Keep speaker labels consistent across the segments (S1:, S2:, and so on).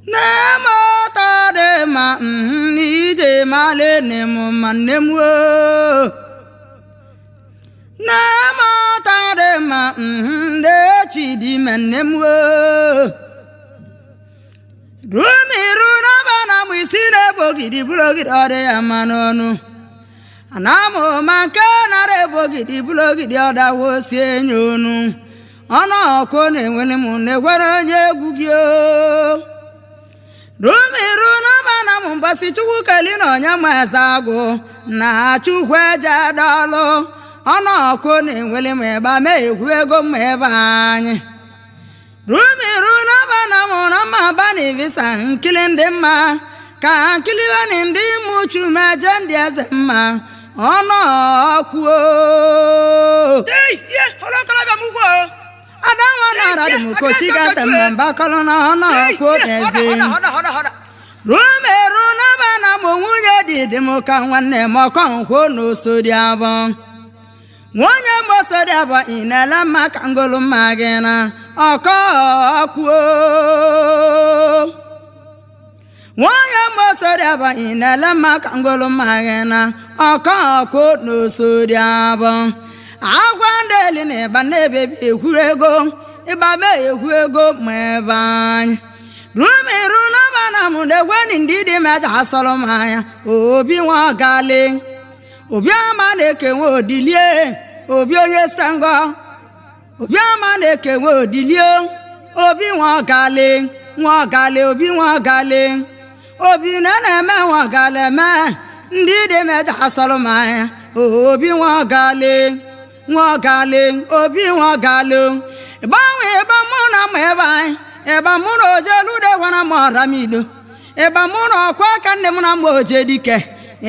S1: Nne m dị ma n'ije male nne m ma nne m oo. Nne m dị ma ndechi dị ma nne m oo. Rumiru n'aba na mụ isi na-ebo ogidi bụrụ ogidi ọ dị ya mma n'ọnụ. Ana m ma nke nara ebo ogidi bụrụ ogidi ọ dawo si enye onu. Ọnụ ọkụ na-enwere m na-egwere onye egwu gị oo. Rumiru n'aba na mụ mbọsị Chukwu keli na onye ma eze agwụ na Chukwu eje dọlụ. Ọnụ ọkụ na-enwere m ịgba mee egwu ego m ebe anyị. Rumiru n'aba na mụ na mma bani visa nkili ndị mma ka nkiliwani ndị mụchu meje ndị eze mma ọnụ ọkụ oo. Adanwa nara dị m kochi gata mma mbakọlụ na ọnụ ọkụ n'eze. Rumeru n'aba na mụ nwunye dị dị m ka nwanne m ọkọ nkwụ n'osodi abọ. Nwunye m osodi abọ ị na-ele mma ka ngolu mma gị na ọkọ ọkụ oo. Nwunye m osodi abọ ị na-ele mma ka ngolu mma gị na ọkọ ọkụ n'osodi abọ. Agwa ndị eli na ịba na-ebebi ekwu ego ịba mee ekwu ego ma ebe anyị. Rumiru n'aba na mụ na-egweni ndị dị meja asọrọ m anya obi nwa gale obi ama na-ekenwe odilie obi onye sitengọ obi ama na-ekenwe odilie obi nwa gale nwa gale obi nwa gale obi na na-eme nwa gale eme ndị dị meja asọrọ m anya obi nwa gale nwa gale obi nwa gale ịgbanwe ịgba mụ na mụ ebe anyị ịgba mụ na oje lude gwara m ọra m ilo ịgba mụ na ọkwa aka nne m na m oje dike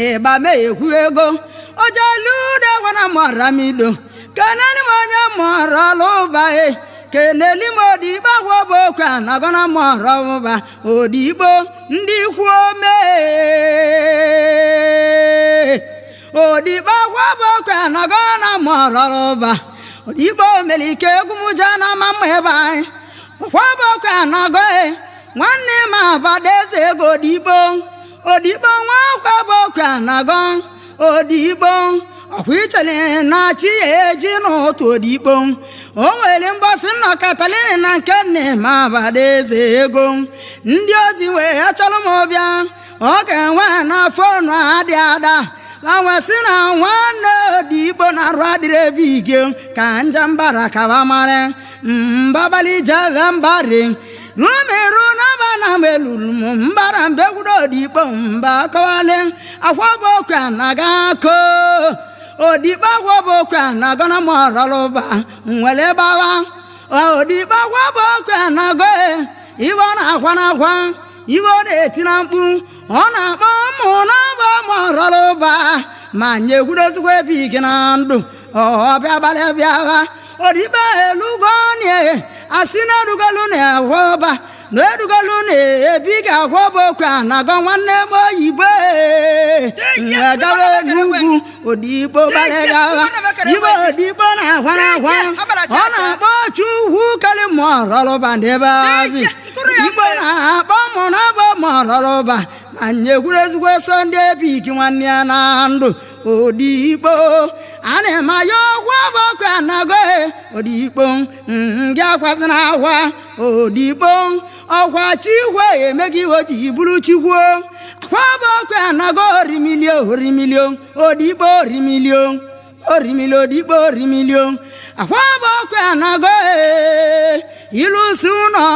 S1: ịgba mee ekwu ego oje lude gwara m ọra m ilo keneli m onye mụọrọ lụba e keneli m odigbo agwa bụ okwe anagona m ọrọ ụba odigbo ndị ikwu ome odigbo agwa bụ okwe anagona m ọrọ ụba odigbo mere ike egwu m jee na ama mma ebe anyị ọkwa bụ okwe anago e nwanne m abada eze ego odigbo odigbo nwa akwa bụ okwe anago odigbo ọkwa ichere na chi ya eji n'ụtụ odigbo o nwere mbọsị nnọkọtalini na nke nne m abada eze ego ndị ozi wee achọrọ m ọbịa ọ ga-enwe na fonu adị ada ma nwesị na nwanne odigbo na-arụ adịrị ebe ige ka nje mbara kaba mara mbabali jeve mbari rumiru n'aba na m eluru m mbara mbegwudo odigbo mba kọwale akwa bụ okwe anaga ko odigbo akwa bụ okwe anaga na m ọrọlụba nwere gbawa odigbo akwa bụ okwe anago iwe ọ na-akwa n'akwa iwe ọ na-eti na mkpu ọ na-akpọ mụ n'ọba m ọrọlụba ma nyekwurozikwa ebe ike na ndụ ọbịa gbalị bịawa odigbo elugo nie asị na erugolu na-ahụ ọba na erugolu na-ebi ga-ahụ ọba okwe anago nwanne m oyibo gawa n'ugwu odigbo gbalịgawa ibe odigbo na-ahwa n'ahwa ọ na-akpọ chukwu kali ma ọrọlụba n'ebe abi igbo na-akpọ mụ na-abọ ma ọrọlụba ma nyekwuru ezigbo so ndị ebiki nwanne ya na ndụ odigbo a na-eme ya ọgwụ bụ ọkụ anago odigbo ngị akwazina akwa odigbo ọkwa chikwe emeghị iwe ji bụrụ chikwuo akwa bụ ọkụ anago orimilio orimilio odigbo orimilio orimilio odigbo orimilio akwa bụ ọkụ anago ilusi ụlọ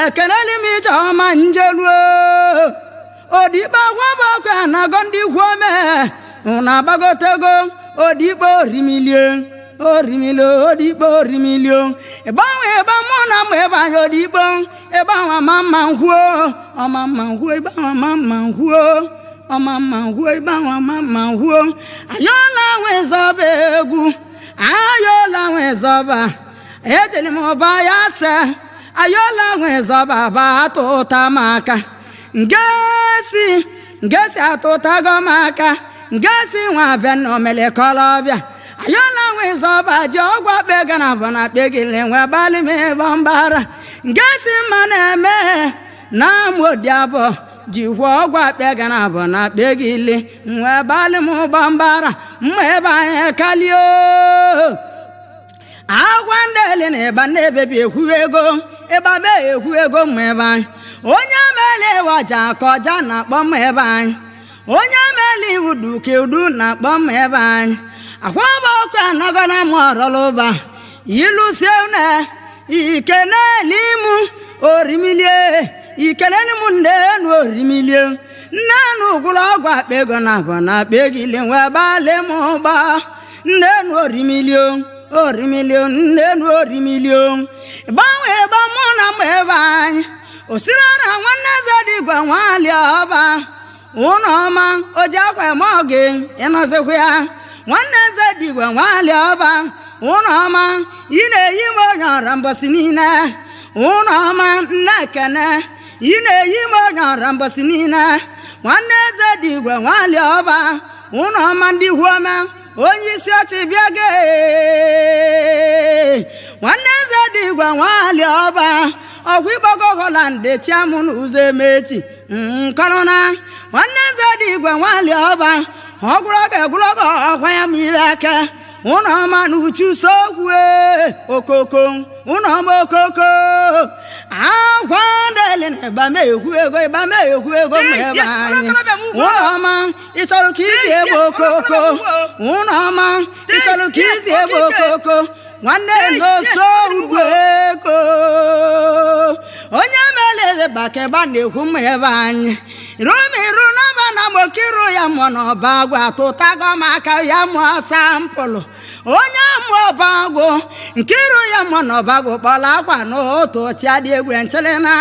S1: ekeleli m ijeọma njeluo odigbo akwa bụ ọkụ anago ndị ikwu ome unu agbagotego odigbo orimilie orimilio odigbo orimilio ịgbanwe ịgba mụ na mụ ebe anyị odigbo ịgbanwe ma mma nkwuo ọma mma nkwuo ịgbanwe ma mma nkwuo ọma mma nkwuo ịgbanwe ma mma nkwuo ayọla nwezọba egwu ayọla nwezọba ejeli m ụba ya se ayọla nwezọba ba atụta m aka ngesi ngesi atụtago m aka ngesi nwa abịa na omelekọlọbịa ayọla nwezọba ji ọgwụ akpa ego na abụ na akpa gịlị nwe gbalị m ịbọ mbara ngesi mma na-eme. Na amodi abụọ jikwa ọgwụ akpa ga na abụọ na akpa ego ile nwee balị m ụgbọ mbara mma ebe anyị kalio. Agwa ndị eli na ịba na-ebebi ekwu ego ịba mee ekwu ego mma ebe anyị. Onye mele ịwaja ka ọja na-akpọ mma ebe anyị. Onye mele iwu duka udu na-akpọ mma ebe anyị. Akwa bụ ọkụ anago na mụ ọrọlụba ilusie une ikeneli mụ orimilie ikeneli mụ nnenu orimilie nnenu gwụrụ ọgwụ akpa ego na abụ na akpa ego ile nwee gbalị m ụgba nnenu orimilio orimilio nnenu orimilio gbanwee gba mụ na mma ebe anyị. Osirara nwanne eze dịgwa nwali ọba ụnọ ọma o ji akwa eme ọgị ịnọzikwa ya. Nwanne eze dịgwa nwali ọba ụnọ ọma ị na-eyi m onye ọra mbọsị niile. Ụnọ ọma nne ekene ị na-eyi m onye ọra mbọsị niile. Nwanne eze dịgwa nwali ọba ụnọ ọma ndị ihu ọma onye isi ọchị bịa gị. Nwanne eze dịgwa nwali ọba ọgwụ ịkpọgo Holland chiamụ n'ụzọ emechi nkọrọna. Nwanne eze dịgwa nwali ọba ọgwụrọgọ egwụrọgọ ọkwa ya ma ire aka. Ụnọ ọma na uchu sokwu okoko ụnọ ọma okoko agwa ndeli na ịba m ekwu ego ịba m ekwu ego ma ebe anyị. Ụnọ ọma ị chọrọ ka iji egbe okoko ụnọ ọma ị chọrọ ka iji egbe okoko nwanne n'oso ugwu ego. Onye mere ebe bakeba na-ekwu mma ebe anyị. Rumiru n'ọba na mokiru ya mụọ n'ọba agwụ atụtago m aka ya mụọ sampụlụ. Onye mụọ ọba agwụ nkiru ya mụọ n'ọba agwụ kpọrọ akwa n'otu chia dị egwu nchịrịna.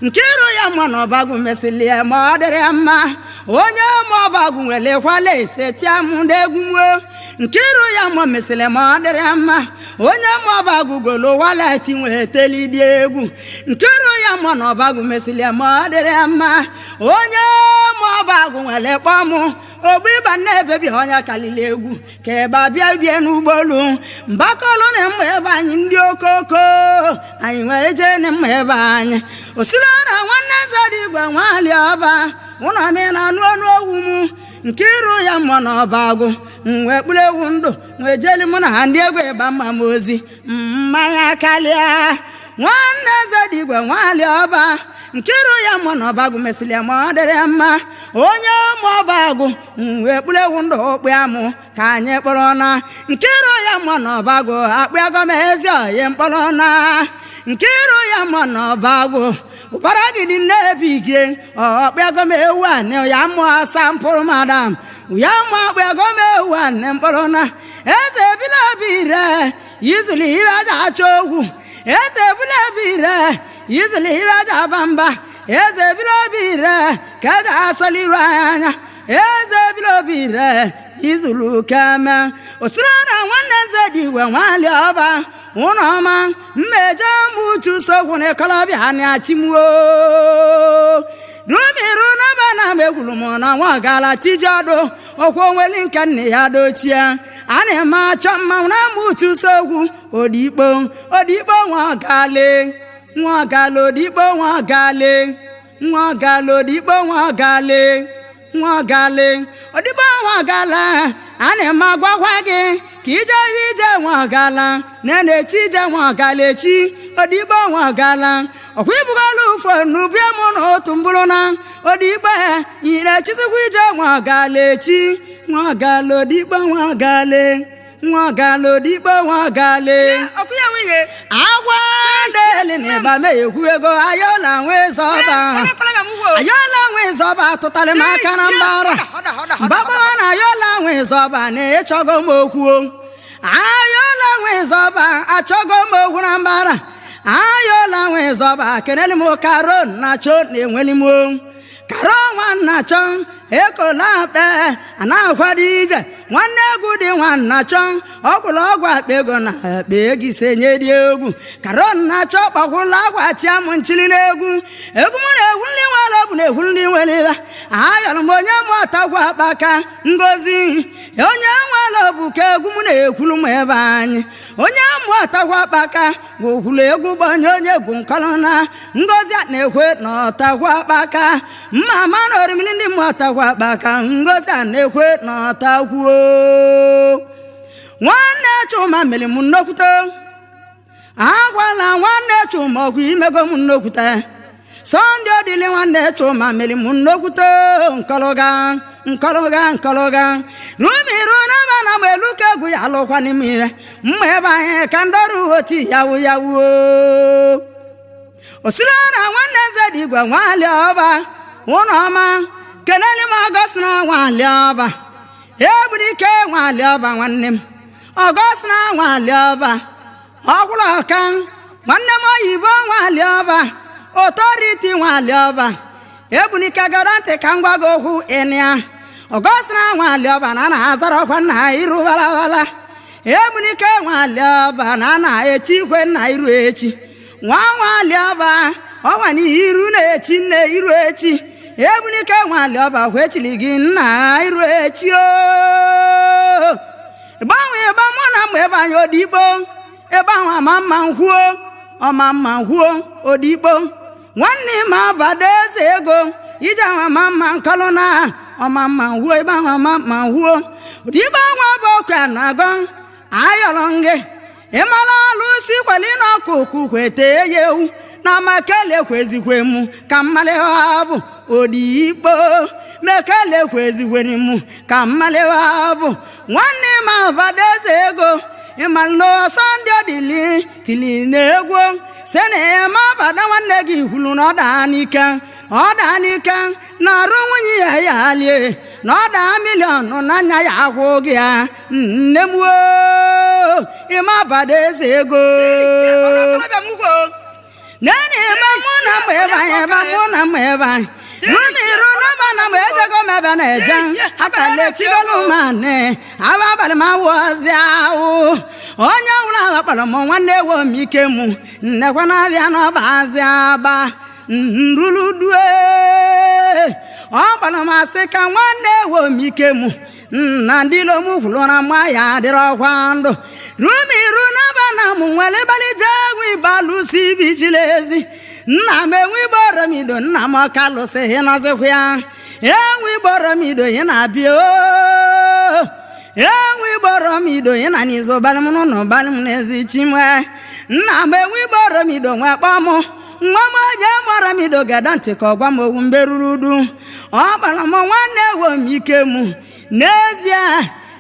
S1: Nkiru ya mụọ n'ọba agwụ mesịrị ya ma ọ dịrị ya mma. Onye mụọ ọba agwụ nwere kwala ise chia m ndị egwu nwuo. Nkiru ya mụọ mesịrị ma ọ dịrị ya mma. Onye mụọ ọba agwụ golo waleti nwee telidi egwu. Nkiru ya mụọ n'ọba agwụ mesịrị ya ma ọ dịrị ya mma. Onye mụọ ọba agwụ nwere kpọmụ ogbu ịba na-ebebi onye kalili egwu ka ebe abịa bie n'ụgbọelu mbakọlụ na mma ebe anyị ndị okoko anyị nwere jee na mma ebe anyị. Osirara nwanne eze dịgwa nwali ọba ụnọ m na anụ ọnụ ogwu m nkiru ya mụọ n'ọba agwụ nwee kpụrụ ewu ndụ nwee jeli mụ na ha ndị egwu ịba mma m ozi mmanya kalịa. Nwanne eze dịgwa nwali ọba nkiru ya mụọ n'ọba agwụ mesịrị ya ma ọ dịrị ya mma. Onye mụọ ọba agwụ wee kpụrụ ewu ndụ okpu amụ ka anyị kpọrọ na. Nkiru ya mụọ n'ọba agwụ akpụ m ezi oyi mkpọrọ na. Nkiru ya mụọ n'ọba agwụ ụbara gidi nnebigie ọkpụ m ewu anị ya mụọ sampụrụ madam ya mụọ akpụ m ewu anị mkpọrọ na. Eze bilabire izuli ire aja achọ okwu. Eze bilabire izuli ire aja aba mba. Eze bilabire ka eje asọliru anya. Eze bilabire izulu keme osirara nwanne eze dịgwe nwali ọba ụnọ ọma mmeje mgbe uchu sokwu na ịkọlọbịa na achimuo. Rumiru n'ọba na m egwuru m na nwa gala tiji ọdụ ọkwa onweli nke nne ya dochie. A na-eme achọ mmanwụ na mgbe uchu sokwu odikpo odikpo nwa gale nwa gale odikpo nwa gale nwa gale odikpo nwa gale nwa gale odikpo nwa gala. A na-eme agwagwa gị ka ije ije nwa gala na na-echi ije nwa gala echi odikpo nwa gala. Ọkwa ibugala ụfọ n'ubie mụ na otu mbụrụ na odikpo ire chizikwa ije nwa gala echi nwa gala odikpo nwa gale nwa gala odikpo nwa gale. Agwa ndeli na ịba m ekwu ego ayọla nwe zọba ayọla nwe zọba tụtalị m aka na mbara mgbagbawa na ayọla nwe zọba na ịchọgo m okwu. Ayọla nwe zọba achọgo m okwu na mbara. Ayọla nwe zọba keneli m karo na cho na enweli m karo nwanna chọ ekola akpe a na-akwado ije nwanne egwu dị nwanna chọ ọgwụrụ ọgwụ akpa ego na akpa ego ise nye dị egwu karo nna chọ kpakwụla akwa chia m nchili n'egwu egwu m na-egwu ndị nwere bụ na-egwu ndị nwere ya. Ayọrọ m onye m ọtagwu akpaka ngozi onye nwere bụ ka egwu m na-ekwulu m ebe anyị. Onye mmụọtakwa akpaka gwụkwuru egwu gbanye onye egwu nkọlụ na ngozi a na-ekwe na ọtakwa akpaka mma ama na orimiri ndị mmụọtakwa akpaka ngozi a na-ekwe na ọtakwuo. Nwanne Chuma mere m nnokwute agwala nwanne Chuma ọgwụ imego m nnokwute Sọnde odili nwanne Chuma mere m nnokwute nkọlụga nkọlụga nkọlụga rumiru n'aba na m elu ka egwu ya alụkwa n'ime ihe mma ebe anyị ka ndọrụ oti yawu yawuo. Osila na nwanne nze dị igwe nwali ọba ụlọ ọma keneli m ọgọsina nwali ọba egburike nwali ọba nwanne m ọgọsina nwali ọba ọkwụrụ ọka nwanne m oyibo nwali ọba otoriti nwali ọba egbunike gara ntị ka m gwa gị okwu ịnịa ọgọsina nwali ọba na a na-azara ọkwa nna iru walawala egbunike nwali ọba na a na-echi ikwe nna iru echi nwa nwali ọba ọnwa na iru na-echi nne iru echi egbunike nwali ọba kwechiri gị nna iru echi o gbanwe ịgba mụ na mgbe ebe anyị odigbo ebe ahụ ama mma nkwuo ọma mma nkwuo odigbo nwanne m abada eze ego ije ahụ ama mma nkọlụ na ọma mma nkwuo ebe ahụ ama mma nkwuo odigbo nwa bụ okwe na-agọ ayọrọ gị ịmara alụsị kweli na ọkụkụ kwete ya ewu na makele kwezikwe m ka mmalịwa bụ odigbo mekele kwezikwere m ka mmalịwa bụ nwanne m abada eze ego ịmalụ Sọnde odili tili na-egwu se na ya ma abada nwanne gị kwuru na ọ daa n'ike ọ daa n'ike na arụ nwunye ya ya lie na ọ daa miliọnụ n'anya ya akwụ gị ya nne m woo ịma abada eze ego nene ebe mụ na mgbe ebe anyị ebe mụ na mgbe ebe anyị rumiru n'aba na mgbe ejego m ebe na-eje akala echibelu mane aba abalị m awụọzi awụ onye nwụrụ awa kpọrọ m nwanne ewo m ike mụ nnekwa na-abịa n'ọba azị aba nruludue ọ kpọrọ m asị ka nwanne ewo m ike mụ nna ndị ilom kwuru na mma ya adịrọkwa ndụ rumiru n'aba na mụ nwere ịgbalị jee egwu ịbalụsi ibichila ezi nna m enwe igboromido nna m ọka lụsịghị nọzikwa ya enwe igboromido ị na-abịa oo enwe igboromido ị na n'izu balị m n'ụlọ balị m n'ezi chimwe nna m enwe igboromido nwe kpọọ m nwa m onye mọrọmido gada ntị ka ọ gwa m owu mbe ruru udu ọ kpọrọ m nwanne ewo m ike m n'ezie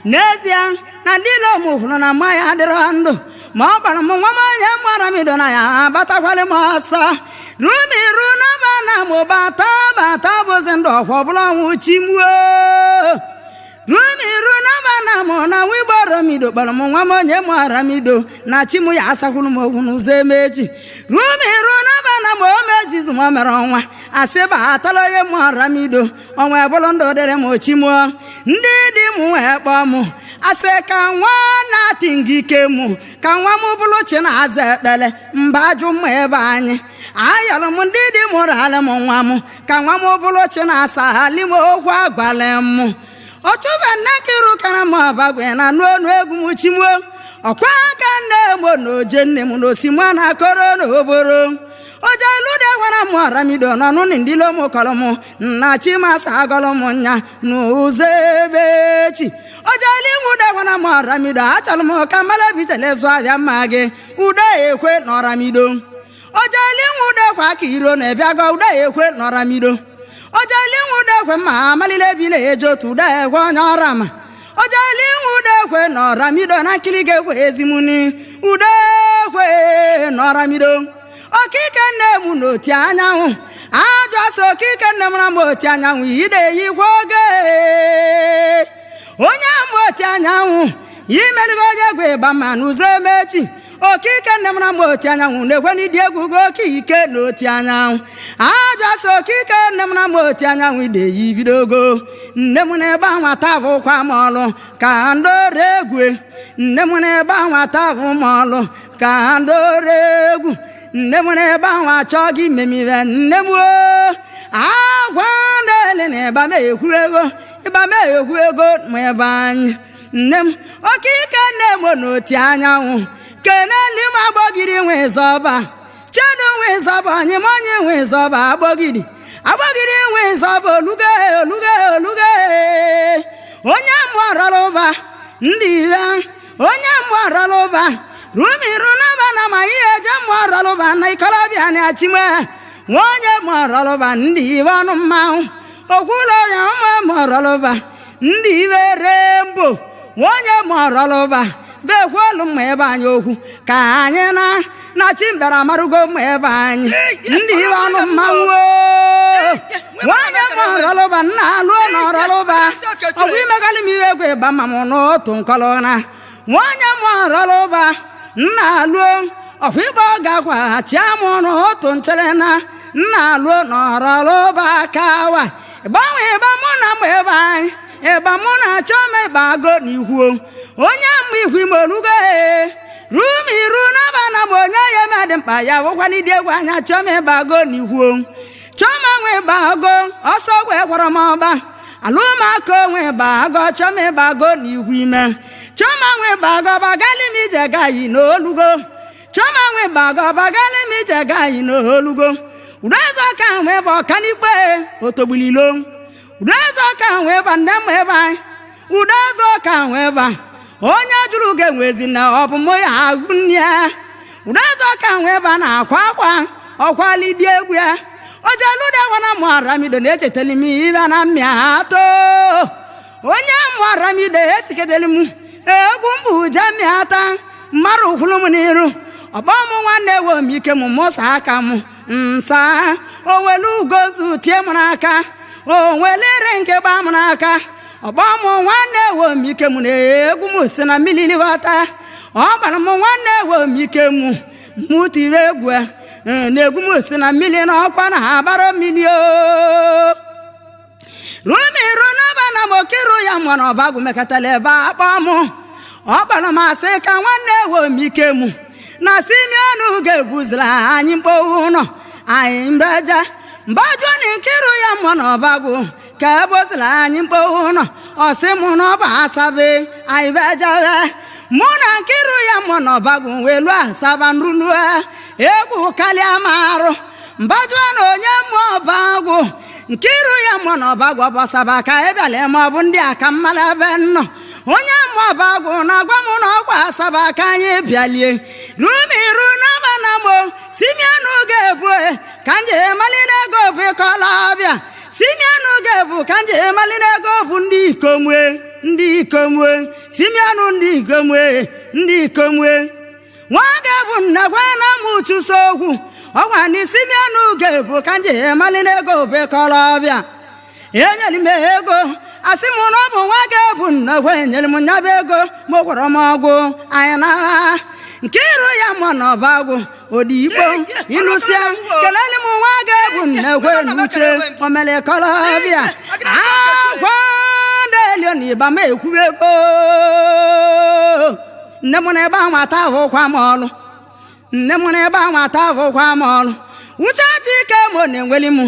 S1: n'ezie na ndị ilom hụrụ na mma ya adịrọ ndụ ma ọ kpọrọ m nwa m onye mọrọmido na ya abatakwalị m ọsọ rumiru n'aba na mụ bata bata bụzi ndụ ọkwa ọbụla ọnwụ chimuo rumiru n'aba na mụ na nwa igboromido kpọrọ m nwa m onye mọrọmido na chi m ya asakwuru m okwu n'ụzọ emechi rumiru n'aba na m omejizu m mere ọnwa asị batala onye mọrọmido ọnwa ebụrụ ndụ dịrị m chimuo ndị dị m wee kpọọ m asị ka nwa na-atị ngị ike mụ ka nwa m bụrụ chi na-aza ekpere mba ajụ mma ebe anyị ayọrọ m ndị dị mụrụ alị m nwa m ka nwa m bụrụ chi na-asa alị m okwu agwalị m ọchụbe nne kiru kara m ọbagwe na anụ ọnụ egwu m chimuo ọkwa aka nne m na oje nne m na osimụ na akọrọ na oboro oje lude gwara m ọramido n'ọnụ na ndilo m kọrọ m nna chimasa agọrọ m nya n'ụzọ ebe echi ojeli nwude gwara m ọramido achọrọ m ka mmalebijele zụ abịa mma gị ude ekwe na ọramido ojeli nwude kwa ka iro na-ebiago ude ekwe na ọramido ojeli nwude kwe ma amalile bi na-eje otu ude ekwe onye ọrama ojeli nwude ekwe na ọramido na nkiri ga-ekwe ezimuni ude ekwe na ọramido okike nne m n'oti anyanwụ ajụ asị okike nne m na m oti anyanwụ ide yikwa oge onye m oti anyanwụ imerigo onye egwu ịgba ma n'ụzọ emechi okike nne m na m oti anyanwụ na-ekwe n'ịdị egwu gị oke ike na oti anyanwụ ajụ asị okike nne m na m oti anyanwụ ide yi bidogo nne m na-ebe anwata bụkwa m ọlụ ka ndore egwu nne m na-ebe anwata bụ m ọlụ ka ndore egwu nne m na-ebe ahụ achọ gị memire nne m oo agwa ndele na ịba m ekwu ego ịba m ekwu ego ma ebe anyị nne m oke ike nne m n'oti anyanwụ. Keneli m agbọgidi nwe zọba chedu nwe zọba onye m onye nwe zọba agbọgidi agbọgidi nwe zọba olugo olugo olugo. Onye mmụọ rọrọba ndị iwe onye mmụọ rọrọba rumiru naba na ma ihe eje mmụọ rọrọba na ikorobịa na achime nwa onye mmụọ rọrọba ndị iwe ọnụ mmanwụ okwulu onye mmụọ rọrọba ndị iwe rembo nwa onye mmụọ rọrọba bekwuolu mma ebe anyị okwu ka anyị na chi mbịara amarugo mma ebe anyị ndị iwe ọnụ mmanwụ nwaanyị ma ọrọlụba nna alụọ na ọrọlụba ọgwụ imegalị m iwe egwu ịba ma m n'otu nkọlọna nwaanyị ma ọrọlụba nna alụọ ọkwa ịgba ọ gakwa chịa m n'otu nchere na nna alụọ na ọrọlụba kawa ịgbanwe ịba mụ na mma ebe anyị ịba mụ na achọ m ịba ago n'ihu onye mma ihu ime olugo ee rumiru naba na m onye ya eme dị mkpa ya wụkwana ịdị egwu anya chọọ m ịba ago n'ihu chioma nwe bago ọsọ wee gwara m ọba alụmaka onwe bago chioma ịbago n'ihu ime chioma nwe bago bagali m ije gaghị n'olugo chioma nwe bago bagali m ije gaghị n'olugo udeze ka nwe bụ ọkanikpe otogbulilo udeze ka nwe ba nne m ebe anyị udeze ka nwe ba onye jụrụ ga-enwezi na ọ bụ mụ ya agụ nne ya udeze ka nwe ba na-akwa akwa ọkwalidi egwu ya ojelude wana mụaramido na-echeteli m ibe na mmịa atọ onye mụaramido etikedeli m egwu mbụ je mmịata mmadụ kwuru m n'iru ọgbọ m nwanne wo m ike m mụsa aka m nsa onwere ugozu tie m n'aka onwere ire nke gba m n'aka ọgbọ m nwanne wo m ike m na egwu m si na mmiri ghọta ọ gbara m nwanne wo m ike m mụ tiri egwu na-egwu m si na mmiri na ọkwa na agbara mmiri o rumiru n'aba na m okiru ya mụrụ ọbagwu mekọtara ebe akpọ m ọ kpọrọ m asị ka nwanne wo m ike mụ na simienu ga-ebuzila anyị mkpowu ụlọ anyị mbeje mbajuo na nkiru ya mụọ na ọbagwu ka ebozila anyị mkpowu ụlọ ọsị mụ na ọba asabe anyị bejebe mụ na nkiru ya mụọ na ọbagwu wee lụọ asaba nrulue egwu karịa m arụ mbajụọ na onye mmụọ ọba agwụ nkiru ya mmụọ na ọba agwụ ọbọsaba ka ị bịala ma ọ bụ ndị a ka mmala ebe nnọ onye mmụọ ọba agwụ na-agwa m na ọkwa asaba ka anyị bịalie rumiru n'aba na mo simianụ ga-ebu ka nje malite ego bụ ịkọla ọbịa simianụ ga-ebu ka nje malite ego bụ ndị ikomwe ndị ikomwe simianụ ndị ikomwe ndị ikomwe nwa ga-ebu nna gwa na m chụso okwu ọgwa n'isi mianụ ga-ebu ka nje mali n'ego bekọrọbịa enyere m ego asị m na ọ bụ nwa ga-ebu nna gwa enyere m nyaba ego ma gwọrọ m ọgwụ anyị na nke iru ya mụ na ọba agwụ odigbo ịlụsịa kelele m nwa ga-ebu nna gwe n'uche omelekọrọbịa agwa delio na ịba m ekwuego nne m na ebe ahụ ata ahụkwa m ọnụ nne m na ebe ahụ ata ahụkwa m ọnụ uche chike m na-enweli m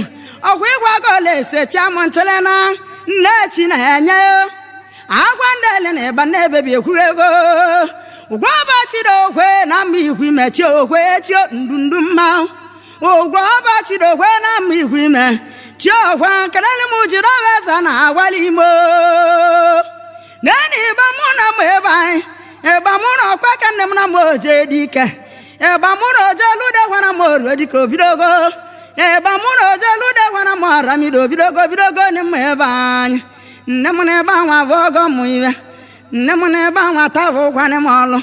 S1: ọgwụ ịgwa gola esechia m ntụle na nne chi na-enye agwa ndị ele na ịba na-ebebi ekwu ego ụgwọ ọbachidokwe na mma ihu ime chi okwe chi ndundu mma ụgwọ ọbachidokwe na mma ihu ime chi okwe kelele m jiri ọbeza na agwali imo neni ịba mụ na m ebe anyị ịba mụ na ọkwa ka nne m na m oje dị ike ịba mụ na oje lude gwara m oruo dịka obidogo ịba mụ na oje lude gwara m ọramido obidogo bidogo n'ime ebe anyị nne m na ebe ahụ abụ ọgọ mụ iwe nne m na ebe ahụ atavụ ụkwanị m ọlụ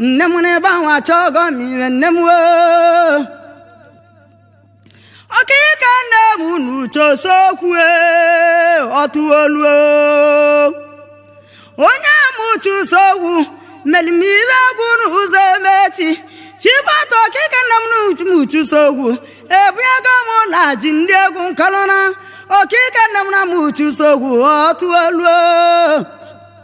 S1: nne m na ebe ahụ achọ ọgọ m iwe nne m woo ọkaike nne m unu chosokwu ọtụoluo onye mụchusogwu melimibe egwu n'ụzọ emechi chibata ọkaike nne m n'uchusogwu ebuego m laji ndị egwu nkalụna ọkaike nne m na mụchusogwu ọtụoluo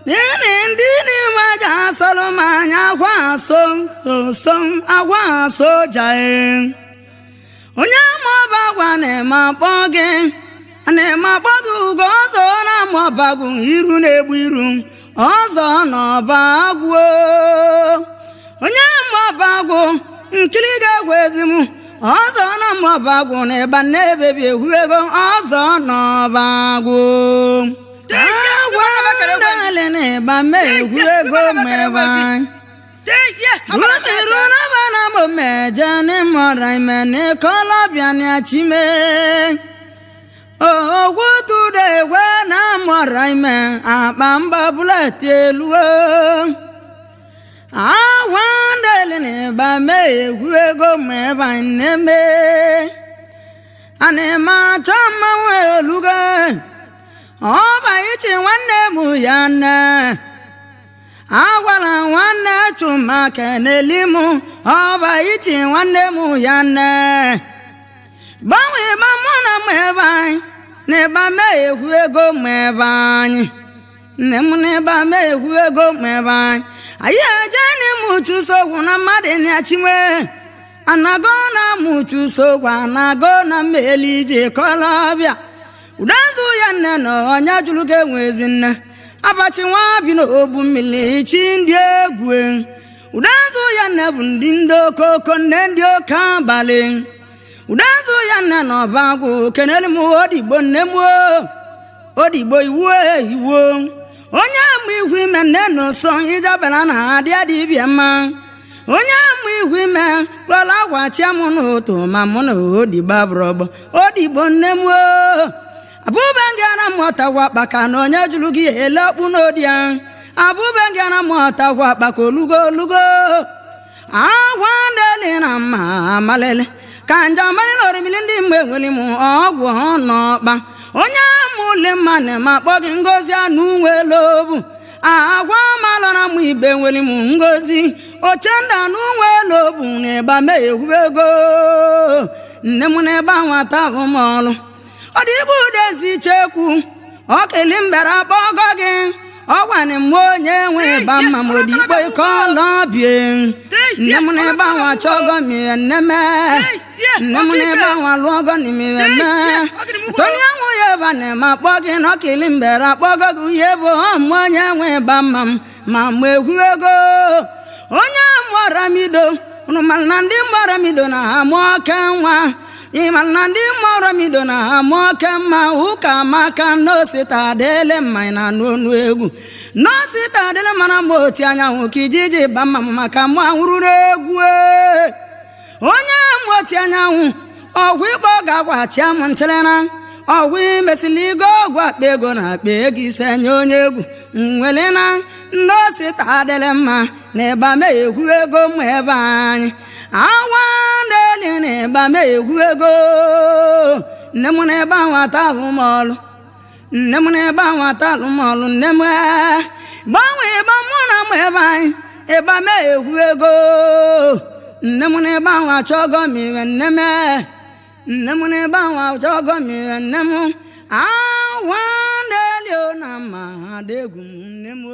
S1: nini ndị n'ime ga asọrọ m anya agwa aso so so agwa aso jae onye mụọba gwa na-eme akpọ gị na-eme akpọ gị ugo ọzọ na amụọbagwu iru na-egbu iru ọzọ n'ọba agwụ onye mụọba agwụ nkiri ga-egwu ezi m ọzọ na mọba agwụ na ịba na-ebebi egwu ego ọzọ n'ọba agwụ agwa na ịba mee egwu ego ma ebe anyị rutirunabana mo meje ni mọra ime ni kọlọbịa ni achime ogwutude egwe na mọra ime akpa mba buleti eluo awandeli ni ba me egwu ego ma ebe anyị na-eme ana m achọ mmanwụ elugo ọba ichi nwanne m ya nne agwala nwanne chuma keneli m ọba ichi nwanne m ya nne gbanwe ịgba mụ na m ebe anyị na ịgba mee egwu ego m ebe anyị nne m na ịgba mee egwu ego m ebe anyị anyị eje n'ime chusogwu na mmadụ na-achinwe anago na mụ chusogwu anago na mmeli ije kọlọbịa udezu ya nne na ọnya jụrụ ga enwe ezi nne abachi nwa bi n'ogbu mmiri chi ndị egwu udezu ya nne bụ ndị ndị okoko nne ndị oke abalị udezu ya nne na ọba agwụ kenelu m odigbo nne m odigbo iwu iwu onye mgbe ihu ime nne na ụsọ ijabela na adị adịbịa mma onye mgbe ihu ime kpọla agwachia m n'ụtụ ma mụ na odigbo abụrọgbọ odigbo nne m abụbengara m ọtagwa akpaka na onye jụrụ gị ele ọkpụ n'odi ya abụbengara m ọtagwa akpaka olugo olugo agwa ndeli na mma amalele ka nja amalị na orimili ndị mgbe nwere m ọgwụ n'ọkpa onye mụle mma na m akpọ gị ngozi anụ nwere obu agwa malọra m ibe nwere m ngozi oche nda anụ nwere obu na ịgba mee egwu ego nne m na ịgba nwata bụ m ọrụ ọ dị ibu udezi chekwu ọkeli mbara akpọgọ gị ọgwanị m onye nwe ịba mma m odigbo ike ọlọbie nne m na ịgba nwa chọgọ mire nne m nne m na ịgba nwa lụọ ọgọ n'imire me tony anwụ ya ebe na m akpọ gị na ọkili mbere akpọgọ gị ihe bụ ọmụ onye nwe ịba mma m ma mgbe egwu ego onye mụọramido unu mara na ndị mụọramido na amụ oke nwa ịmara na ndị mụọramido na amụ oke mma ụka maka n'osita adịle mma na n'onu egwu n'osita adịle mara ma oti anyanwụ ka ijiji ba mma m maka mụ anwụrụ n'egwu onye mụoti anyanwụ ọgwụ ịkpọ ga-agwachia m nchịrịna ọgwụ imesili igo ọgwụ akpa ego na akpa ego ise nye onye egwu nwelena ndị osita adịrị mma na ịba mee egwu ego mụ ebe anyị awa ndeli na ịba mee egwu ego nne m na ebe nwata ahụ m ọlụ nne m na ebe nwata alụ m ọlụ nne m gbanwe ịba mụ na mụ ebe anyị ịba mee egwu ego nne m na ebe ahụ achọgọ m iwe nne m nne m na ebe ahụ achọgọ m iwe nne m awa ndeli na mma adegwu m nne m.